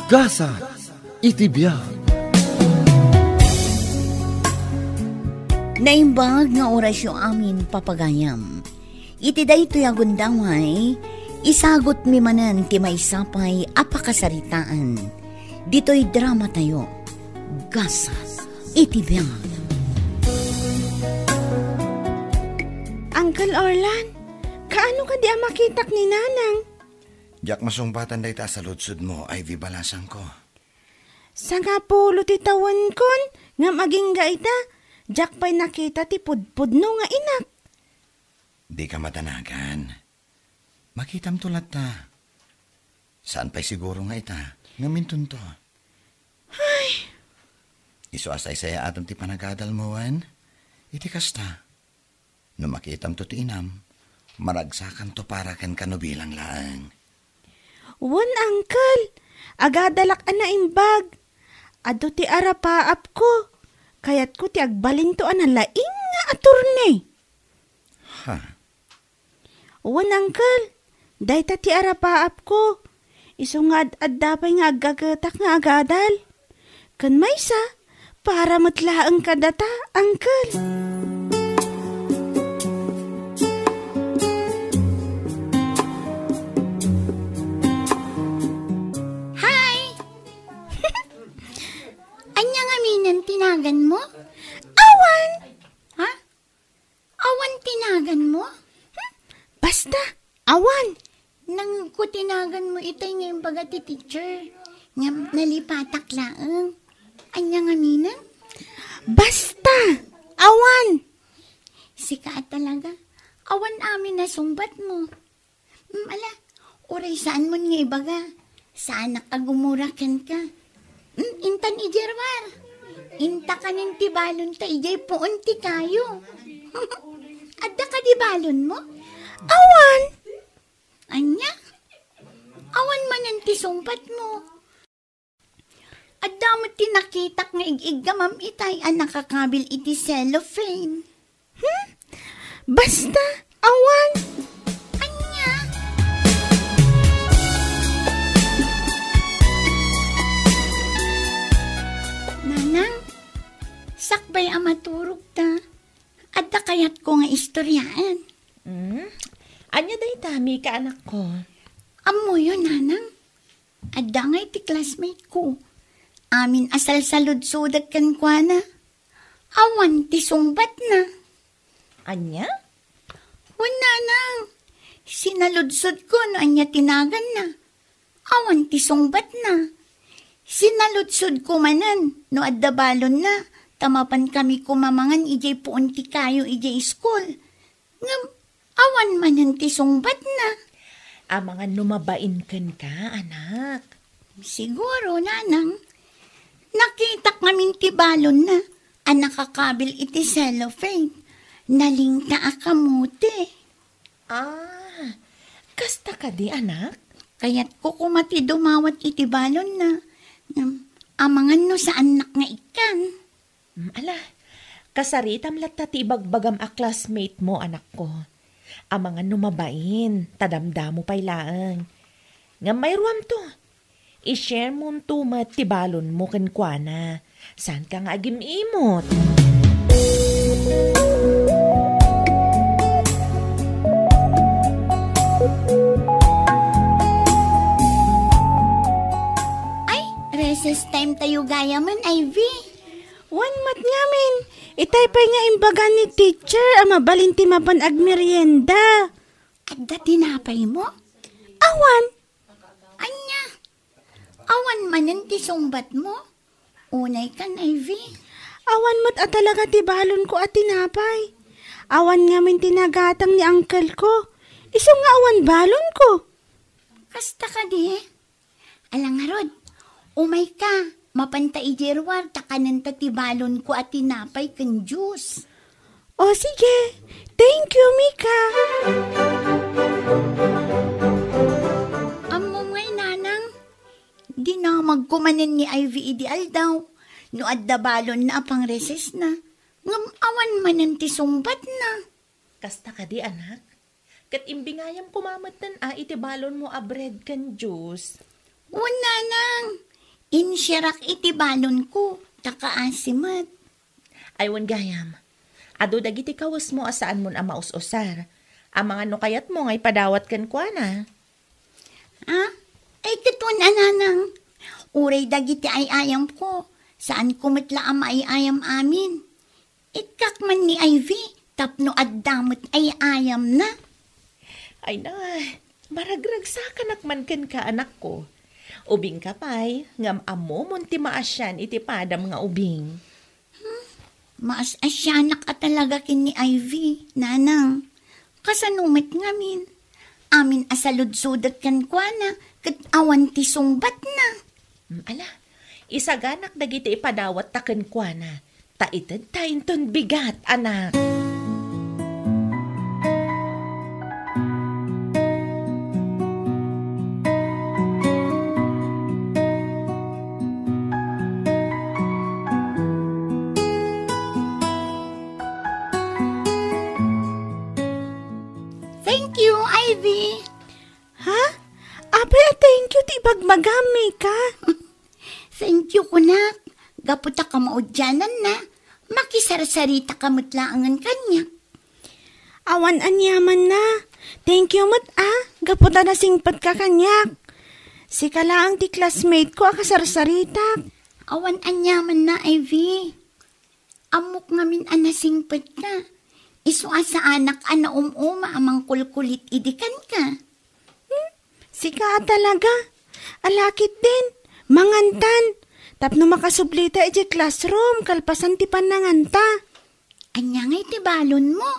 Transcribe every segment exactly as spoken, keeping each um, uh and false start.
Gasat iti biag. Naimbag nga orasyo amin, papagayam. Iti daytoy a gundaway, isagutmi manen ti maysa pay a pakasaritaan. Ditoy dramatayo, Gasat iti biag. Uncle Orlan, kaano kadi a makitak ni Nanang? Diak masungbatan dayta a saludsodmo, Ivy balasangko. Sangapulo ti tawenkon, ngem agingga ita, diak pay nakita ti pudpudno nga inak. Dika madanagan. Makitamto latta. Saan pay siguro nga ita, ngem intonto. Ay! Isu a saysayaatam ti panagadalmo wen? Iti kasta, no makitamto ti inam, maragsakanto para kenka no bilang laeng. Wen, uncle. Agadalak a naimbag. Adu ti arapaapko. Kayatko ti agbalinto a nalaing nga attorney. Ha? Wen, uncle. Dayta ti arapaapko. Isu nga ad-adda pay nga aggagetak nga agadal. Ken maysa, para met laeng kadata, uncle. Hi! Ania ngaminen ti naganmo? Awan! Ha? Awan ti naganmo? Hmm? Basta, awan. Nangegko ti naganmo itay nga imbaga ti teacher. Ngem nalipatak laeng. Ania ngaminen? Basta, awan. Sika a talaga. Awan amin a sungbatmo. Mm, ala, uray saanmon nga ibaga. Saanak a gumura kenka. Mm, intan idiay ruar. Inta kanen ti balonta idiay puon ti kayo. Adda kadi balonmo? Awan. Ania? Awan manen ti sungbatmo. Adda met ti nakitak nga ig-iggamam itay a nakakabil iti cellophane. Hmm? Basta, awan. Ania? Nanang, sakbay a maturogta, adda kayatko nga istoryaen. Hmm? Ania dayta, Mika, anakko? Ammoyo, Nanang. Adda ngay ti classmate ko. Amin a salsaludsodek kenkuana. Awan ti sungbatna. Ania? Wen, Nanang. Sinaludsodko no ania ti naganna. Awan ti sungbatna. Sinaludsodko manen no adda balonna, ta mapankami koma mangan idiay puon ti kayo idiay iskul. Ngem awan manen ti sungbatna. Amangan no mabain kenka, anak. Siguro, Nanang. Nakitak ngamin ti balonna a nakakabil iti cellophane. Nalingta a kamote. Ah, kasta kadi, anak? Kayatko koma ti dumawat iti balonna. Ngem amangan no saannak nga ikkan. Mm, ala, kasaritam latta ti ibagbagam a classmate mo, anakko. Amangan no mabain, ta damdamo pay laeng. Ngem mayruamto, i-share monto met ti balon mo kenkuana. Saanka nga agim-imot. Ay, recess time tayo gayamen, Ivy. Wen met ngamin, itay pay nga imbaga ni teacher a mabalin ti mapan agmerienda. Adda tinapay mo? Awan. Ania? Awan manen ti sungbat mo? Unay kan, Ivy. Awan met a talaga ti balon ko a tinapay. Awan ngamin ti nagatang ni uncle ko. Isu nga awan balon ko. Kasta kadi? Ala ngarud, umayka, mapanta idiay ruar ta kanenta ti balonko a tinapay ken juice. O, sige. Thank you, Mika. Ammom ngay, Nanang, dinamagko manen ni Ivy idi aldaw no adda balonna a pangrecessna. Ngem awan manen ti sungbatna. Kasta kadi, anak? Ket imbingayam koma metten a iti balonmo a bread ken juice. Wen, Nanang, Insiarak iti balonko, ta kaasi met. Ay, wen gayam. Adu dagiti kawesmo a saanmon a maus-usar. Amangan no kayatmo nga ipadawat kenkuana. Ah? Ay, ket wen a, nanang. Uray dagiti ay-ayamko, saanko met la a maay-ayam amin. Ikkak man ni Ivy, tapno adda met ay-ayamna. Ay na, maragragsakanak man kenka, anakko. Ubingka pay, ngem ammomon ti maasian iti padam nga ubing. Hmm, maas-asianak a talaga ken ni Ivy, nanang. Kasano met ngamin? Amin a saludsodak kenkuana, ket awan ti sungbatna. Hmm, ala, isaganak dagiti ipadawatta kenkuana, ta itedta inton bigat, anak. Thank you, Ivy. Ha? Apay a thank you ti ibagbagam, Mika? Thank you, kunak. Gapu ta kamaudiananna, makisarsarita ka met laengen kaniak. Awan aniamanna. Thank you met, a, gapu ta nasingpetka kaniak. Sika laeng ti classmate ko a kasarsaritak. Awan aniamanna, Ivy. Ammok ngamin a nasingpetka. Isu a saanak a naum-uma a mangkulkulit idi kenka. Hmm? Sika a talaga. Ala ketdin, mangantan. Tapno makasublita iti classroom, kalpasan ti pannanganta. Ania ngay ti balonmo?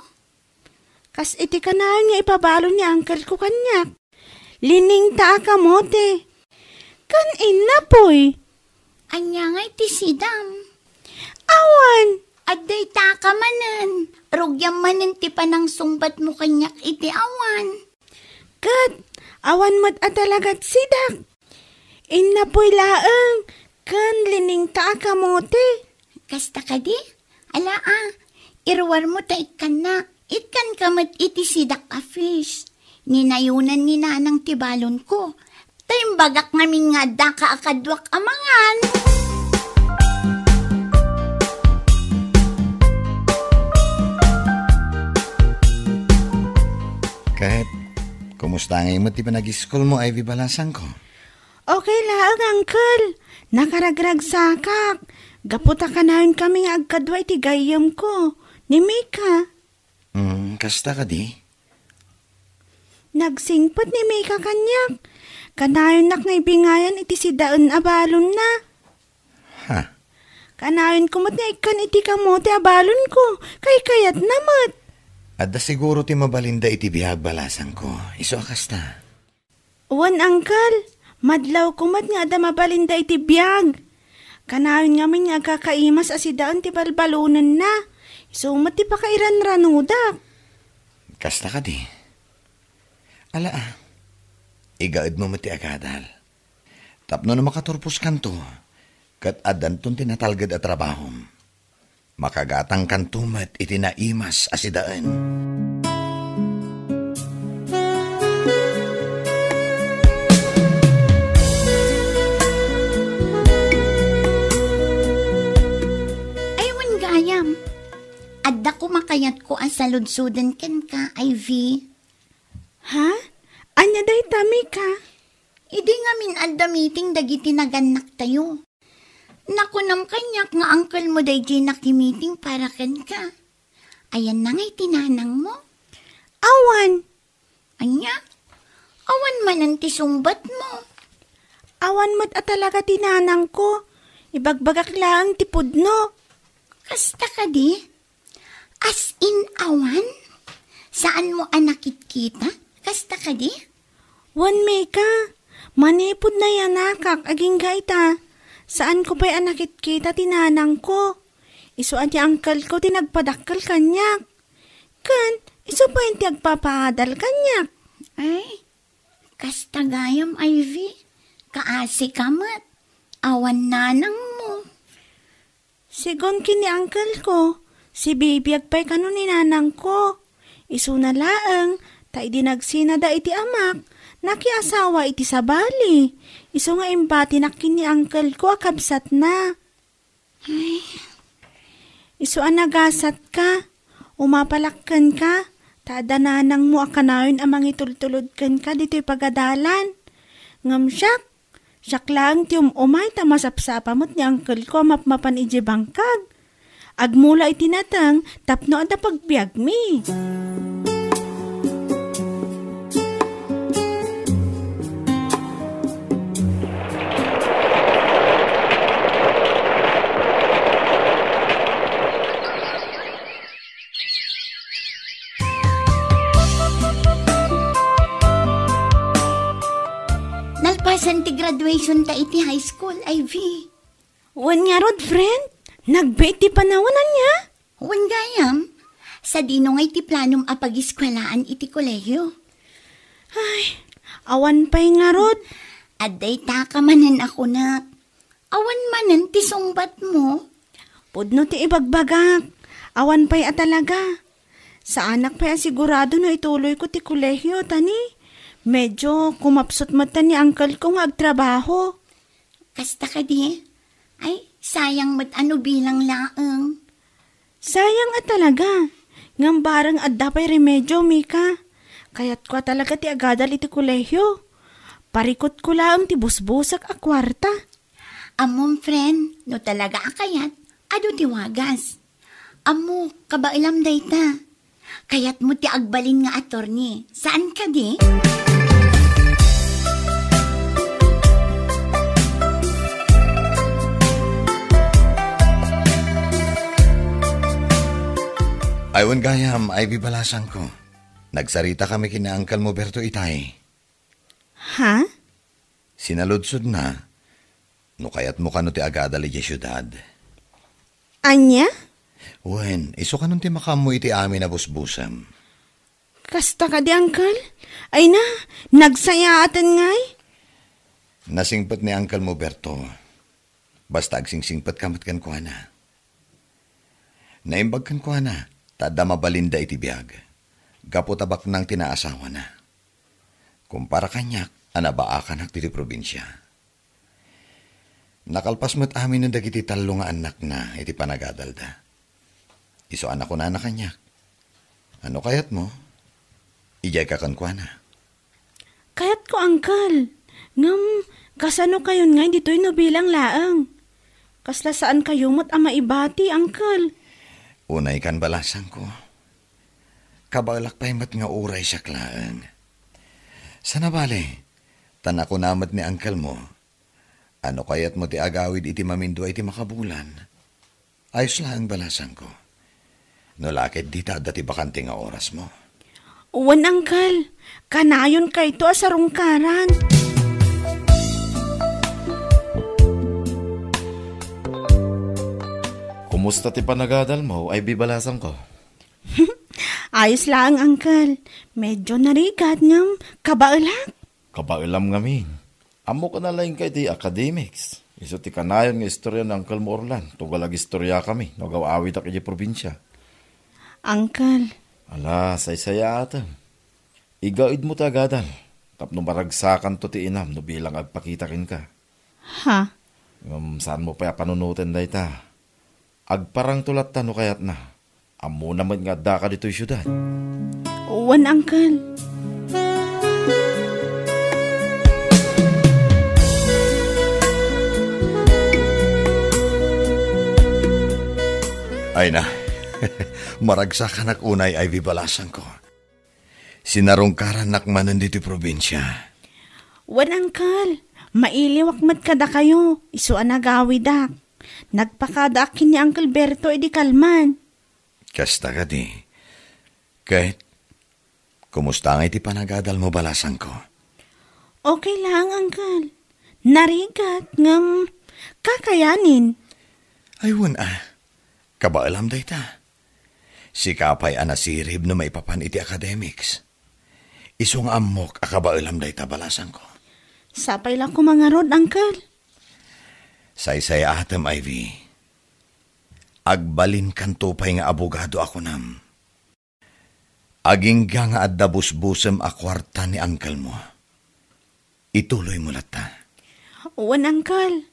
Kas iti kanayon nga ipabalon ni uncle ko kaniak. Liningta a kamote. Ken innapoy. Ania ngay ti sidam? Awan. Adda itaka manen. Rugiam manen ti panangsungbatmo kaniak iti awan. Ket awan met a talagat sidak. Innapoy laeng ken liningta a kamote. Kasta kadi? Ala a, iruarmo ta ikkannak. Ikkanka met iti sidak a fish. Ninayonan ni nanang ti balonko. Ta imbagak ngamin nga addaka a kaduak a mangan. Ket, kumusta ngay met ti panag-iskolmo, Ivy balasangko? Okay laeng, uncle. Nakaragragsakak. Gapu ta kanayon kami nga agkadua iti gayyemko, ni Mika. Hmm, kasta kadi? Nagsingpet ni Mika kaniak. Kanayonnak nga ibingayan iti sidaen a balonna. Ha? Kanayonko met nga ikkan iti kamote a balonko. Kaykayatna met. Adda siguro ti mabalinda iti biag, balasangko. Isu a kasta. Wen, uncle, madlawko met nga adda mabalinda iti biag. Kanayon ngamin nga agkakaimas a sidaen ti balbalonenna. Isu met ti pakairanranodak. Kasta kadi? Ala a, igaedmo met ti agadal. Tapno no makaturposkanto, ket addanton ti natalged a trabahom. Makagatangkanto met iti naimas a sidaen. Ay, wen gayam. Adda koma kayatko a saludsoden kenka, Ivy. Ha? Ania dayta, Mika? Idi ngamin adda meeting dagiti nagannaktayo. Nakunam kaniak nga uncle mo daydiay nakimiting para kenka. Ayanna ngay ti nanangmo? Awan. Ania? Awan manen ti sungbatmo? Awan met a talaga ti nanangko. Ibagbagak laeng ti pudno. Kasta kadi? As in, awan? Saanmo a nakitkita? Kasta kadi? Wen, Mika, manipud nayanakak agingga ita, saanko pay a nakitkita ti nanangko. Isu a ti uncle ko ti nagpadakkel kaniak. Ken, isu pay ti agpapaadal kaniak. Ay, kasta gayam, Ivy. Kaasi ka met. Awan nanangmo. Sigun ken ni uncle ko, sibibiag pay kano ni nanangko. Isuna laeng, Ta idi nagsinada iti amak, nakiasawa iti sabali. Isu nga imbatinak ken ni uncle ko a kabsatna. Ay, isu a nagasatka, umapalak kenka, ta adda nanangmo a kanayon a mangitultulod kenka ditoy pagadalan. Ngem siak, siak laeng ti um-umay ta masapsapa met ni uncle ko a mapmapan idiay bangkag. Agmula iti nateng tapno adda pagbiagmi. Nalpasan ti graduation ta iti high school, Ivy. Wen ngarud, friend? Nagbiit ti panawen, ania? Wen gayam, sadino ngay ti planom a pagiskuelaan iti kolehiyo? Ay, awan pay ngarud. Adda ita ka manen a kunak. Awan manen ti sungbatmo. Pudno ti ibagbagak. Awan pay a talaga. Saanak pay a sigurado no ituloyko ti kolehiyo, ta ni medyo kumapsut met ni uncle ko nga agtrabaho. Kasta kadi? Ay, sayang met a no bilang laeng. Sayang a talaga. Ngem bareng adda pay remedio, Mika. Kayatko a talaga ti agadal iti kolehiyo. Parikutko laeng ti busbusek a kuarta. Ammom, friend, no talaga a kayat, adu ti wagas. Ammo, kabaelam dayta. Kayatmo ti agbalin nga attorney, saan kadi? Ay, wen gayam, Ivy, balasangko. Nagsarita kami ken ni Uncle mo Berto itay. Ha? Sinaludsodna, no kayatmo kano ti agadal idiay siudad. Ania? Wen, isu kanon ti makaammo iti amin a busbusem. Kasta kadi, Uncle? Ay na, nagsayaaten ngay? Nasingpet ni Uncle mo Berto. Basta agsingsingpet ka met kenkuana. Naimbag kenkuana, ta adda mabalinda iti biag. Gapu ta baknang ti naasawana. Kumpara kaniak a nabaakanak ditoy probinsia. Nakalpas met amin dagiti tallo nga annakna iti panagadalda. Isu a nakunana kaniak, "Ano kayatmo? Idiay ka kenkuana." "Kayatko, Uncle. Ngem, kasano kayon ngay ditoy no bilang laeng? Kasla saan kayo met a maibati, Uncle." "Unay kan balasangko. Kabaelak pay met nga uray siak laeng. Sana bale, ta nakuna met ni uncle mo, ano kayatmo ti agawid iti mamindua iti makabulan? Ayos laeng balasangko. No la ket dita adda ti bakante nga orasmo." "Wen, Uncle. Kanayon kayto a sarungkaran." "Kumusta ti panagadalmo, Ivy, balasangko?" "Ayos laeng, Uncle. Medyo narigat ngem kabaelak." "Kabaelam ngamin. Ammok a nalaingka iti academics. Isu ti kanayon nga istorya ni Uncle mo Orlan, tugal agistoriakami no agaw-awidak idiay probinsia." "Uncle." "Ala, saysayaatem. Igaedmo ti agadal, tapno maragsakanto ti inam no bilang agpakita kenka." "Ha?" "Ngem saanmo pay a panunoten dayta. Agparangto latta no kayatna. Ammona met nga addaka ditoy siudad." "Wen, Uncle." "Ay na, maragsakanak unay, Ivy, balasangko. Sinarungkarannak manen ditoy probinsia." "Wen, Uncle. Mailiwak met kadakayo, isu a nagawidak. Nagpakadaak ken ni Uncle Berto idi kalman." "Kasta kadi. Ket, kumusta ngay ti panagadalmo, balasangko?" "Okay laeng, Uncle. Narigat, ngem kakayanin." "Ay, wen a. Kabaelam dayta. Sika pay a nasirib no maipapan iti academics. Isu nga ammok a kabaelam dayta, balasangko." "Sapay la koma ngarud, Uncle." "Saysayaatem, Ivy. Agbalinkanto pay nga abogado a kunam. Agingga nga adda busbusem a kuarta ni uncle mo. Ituloy mo latta. Wen, uncle.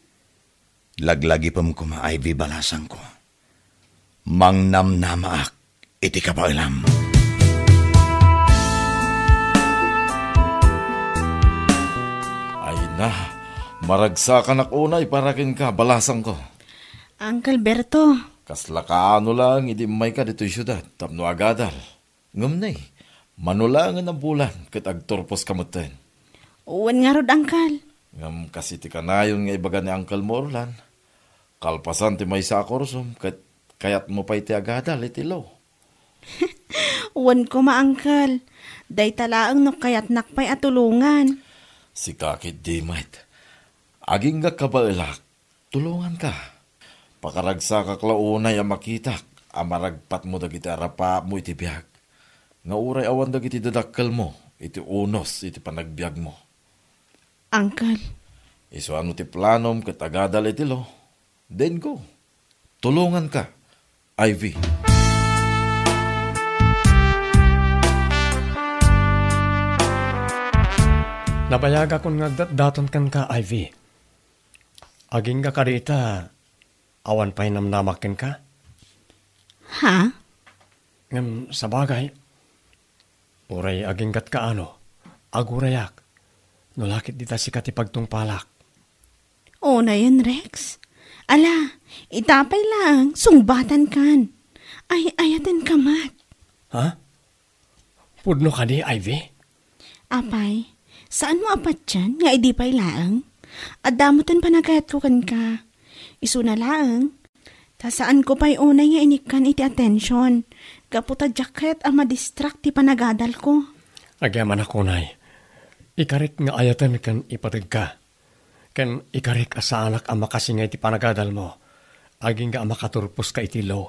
Laglagipem koma, Ivy, balasangko. Mangnamnamaak iti kabaelam. Ay na, maragsakanak unay para kenka, balasangko. Uncle Berto. Kasla kaano laeng idi immayka ditoy siudad tapno agadal. Ngem nay, mano laengen a bulan ket agturposka metten. Wen ngarud, uncle. Ngem kas iti kanayon nga ibaga ni Uncle mo, Orlan, kalpasan ti maysa a kursom ket kayatmo pay ti agadal iti law. Wen koma, uncle. Dayta laeng no kayatnak pay a tulongan. Sika ketdi met. Agingga kabaelak, tulonganka. Pakaragsakak la unay a makitak a maragpatmo dagiti arapaapmo iti biag, nga uray awan dagiti dadakkelmo iti unos iti panagbiagmo. Uncle. Isu a no ti planom ket agadal iti law, then go. Tulonganka, Ivy. Nabayagakon nga agdatdaton kenka, Ivy. Agingga kadi ita, awan pay namnamak kenka? Ha? Ngem sabagay, uray aginggat kaano, agurayak, no la ket dita sika ti pagtungpalak. Unayen, Rex. Ala, ita pay laeng, sungbatankan. Ay-ayatenka met. Ha? Pudno kadi, Ivy? Apay, saanmo a patien nga idi pay laeng? Adda metten panagayatko kenka. Isuna laeng, ta saanko pay unay nga inikkan iti atension, gapu ta diak kayat a madistract ti panagadalko. Agyamanak unay, ikarik nga ayaten ken ipategka. Ken ikarik a saanak a makasingay ti panagadalmo, agingga a makaturposka iti law.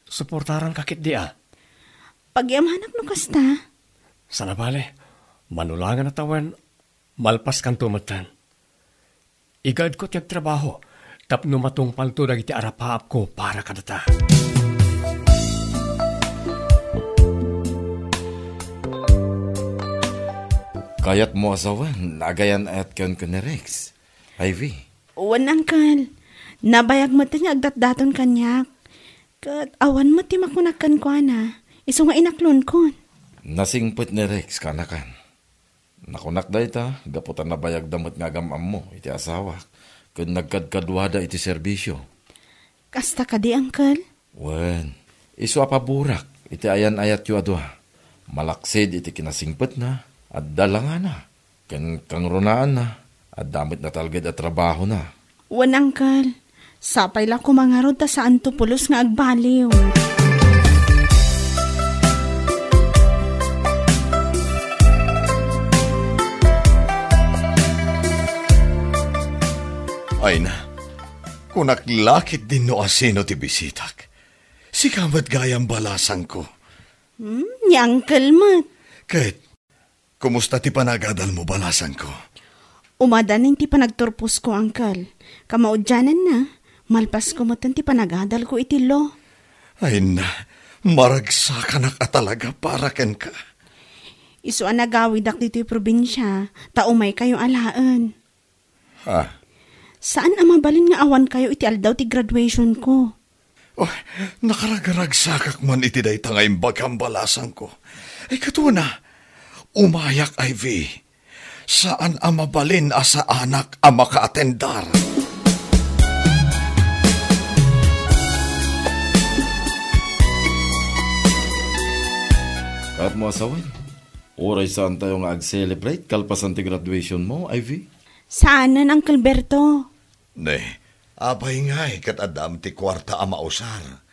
Suportaranka ketdi a. Pagyamanak no kasta. Sana bale, mano laengen a tawen, malpaskanto metten. Igaedko ti agtrabaho tapno matungpalto dagiti arapaapko para kadata. Kayatmo a sawen, agayan-ayat kenken ni Rex, Ivy? Wen, uncle. Nabayag met nga agdatdaton kaniak. Ket awan met ti makunak kenkuana, isu nga inaklonkon. Nasingpet ni Rex kanakan. Nakunak dayta gapu ta nabayagda met nga agam-ammo iti asawak ken nagkadkaduada iti serbisio. Kasta kadi, uncle? Wen, isu a paborak iti ayan-ayatyo a dua. Malaksid iti kinasingpetna, adda langana, ken kangrunaanna, adda met natalged a trabahona. Wen, uncle. Sapay la koma ngarud ta saanto pulos nga agbaliw. Ay na, kunak la ketdin no asino ti bisitak. Sika met gayam, balasangko. Hmm, ni uncle met. Ket, kumusta ti panagadalmo, balasangko? Umadanin ti panagturposko, uncle. Kamaudiananna, malpasko metten ti panagadalko iti law. Ay na, maragsakanak a talaga para kenka. Isu a nagawidak ditoy probinsia, ta umaykayo alaen. Ha? Saan a mabalin nga awankayo iti aldaw ti graduationko. Oh, nakaragragsakak man iti dayta nga imbagam, balasangko. Ay, katuna, umayak, Ivy. Saan a mabalin a saanak a makaatendar. Kayatmo a sawen, uray saantayo nga ag-celebrate kalpasan ti graduation mo, Ivy? Saanen, Uncle Berto. Ne, apay ngay ket addam ti kuarta a mausar?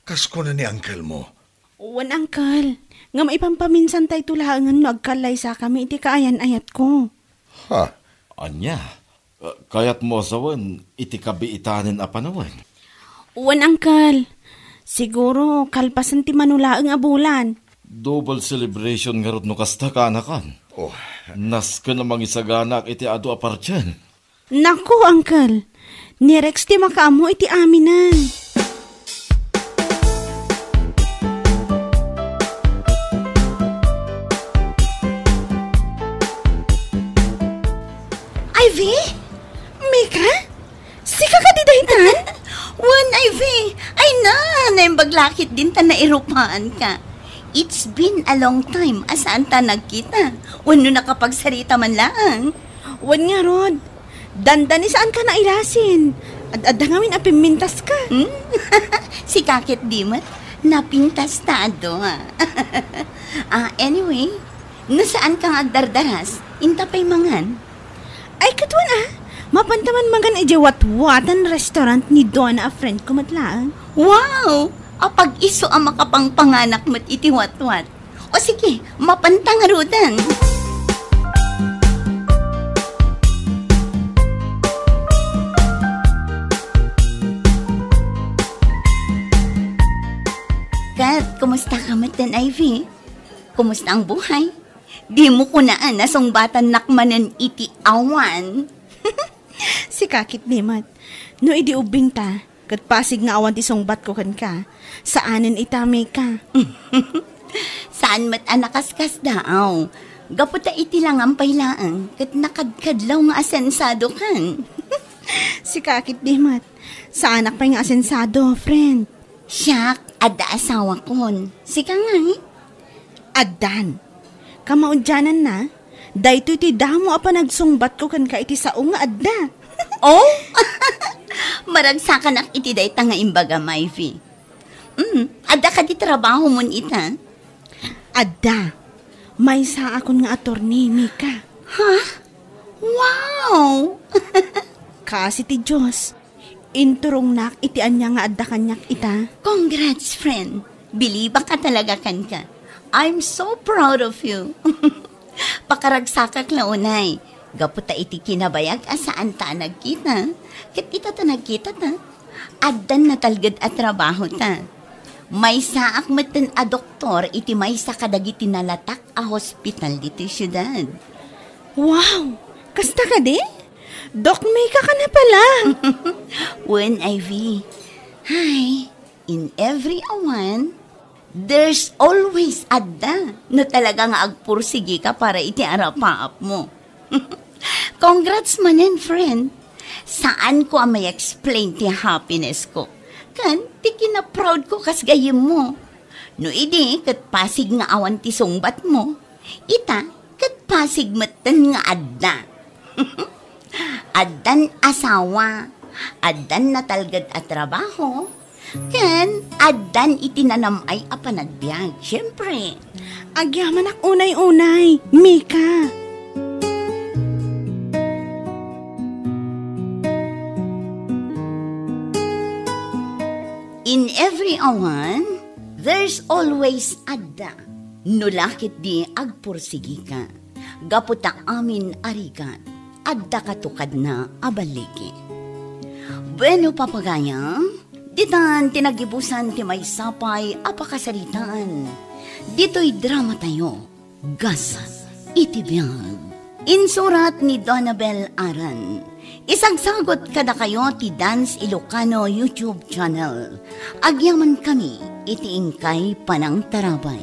Kas kuna ni uncle mo. Wen, uncle. Ngem ipampaminsantayto laengen no agkallaysakami iti kaayan-ayatko. Ha? Ania? Eh, kayatmo a sawen iti kabiitanen a panawen? Wen, uncle. Siguro, kalpasan ti mano laeng a bulan. Double celebration ngarud no kasta, kaanakan. Oh. Nasken a mangisaganaak iti adu a partien. Naku, uncle. Ni Rex ti makaammo iti aminen. Naimbag la ketdin ta nairupaanka. It's been a long time a saanta nagkita. Wenno nakapagsarita man laeng. Wen ngarud, dandani saanka nailasin. Ad-adda ngamin a pimmintaska. Hmm? Sika ketdi met, napintasta adu. Ah, anyway, no saanka nga agdardaras, inta pay mangan. Ay, ket wen a, mapanta man mangan idiay watwatan restaurant ni Donna a friend ko met laeng. Wow! Apag-isu a makapangpanganak met iti watwat. O sige, mapanta ngaruden. Ket, kumusta ka met, Ivy? Kumusta ang buhay? Dimo kunaan a sungbatannak manen iti awan. Sika ketdi met. No idi ubbingta, ket pasig nga awan ti sungbatko kenka. Saanen ita, Mika. Saan met a nakaskasdaaw. Gapu ta iti langam pay laeng, ket nakadkadlaw nga asensadokan. Sika ketdi met. Saanak pay nga asensado, friend. Siak, adda asawakon. Sika ngay? Addan. Kamaudiananna, daytoy ti damo a panagsungbatko kenka iti sao nga adda. Oh? Maragsakanak iti dayta nga imbagam, Ivy. Mm, adda kadi trabahomon ita? Adda. Maysaakon nga attorney, Mika. Ha? Wow! Kaasi ti Dios, inturongnak iti ania nga adda kaniak ita. Congrats, friend. Bilibak a talaga kenka. I'm so proud of you. Pakaragsakak la unay. Gapu ta iti kinabayag a saanta a nagkita. Ket ita ta nagkitata. Addan natalged a trabahota. Maysaak metten a doktor iti maysa kadagiti nalatak a hospital ditoy siudad. Wow! Kasta kadi? Doc May ka kana pala? Wen, Ivy. Hay, in every awan, there's always adda no talaga nga agpursigi ka para iti arapaap mo. Congrats manen, friend. Saan ko a may-explain ti happiness ko. Ken ti kinaproud ko kas gayyem mo. No idi ket pasig nga awan ti sungbat mo, ita ket pasig metten nga adda. Addan asawa, addan natalged a trabaho, ken addan iti nanam-ay a panagbiag. Siempre. Agyamanak unay-unay, Mika. In every awan, there's always adda. No la ketdi agpursigika. Gapu ta amin a rigat, adda kato kadna a balligi. Bueno, papagayam, ditan ti nagibusan ti maysa pay a pakasaritaan. Ditoy dramatayo, Gasat iti Biag. Insurat ni Donabel Aran. Isagsagot kadakayo ti Dance Ilocano YouTube channel. Agyaman kami iti inkay panangtarabay.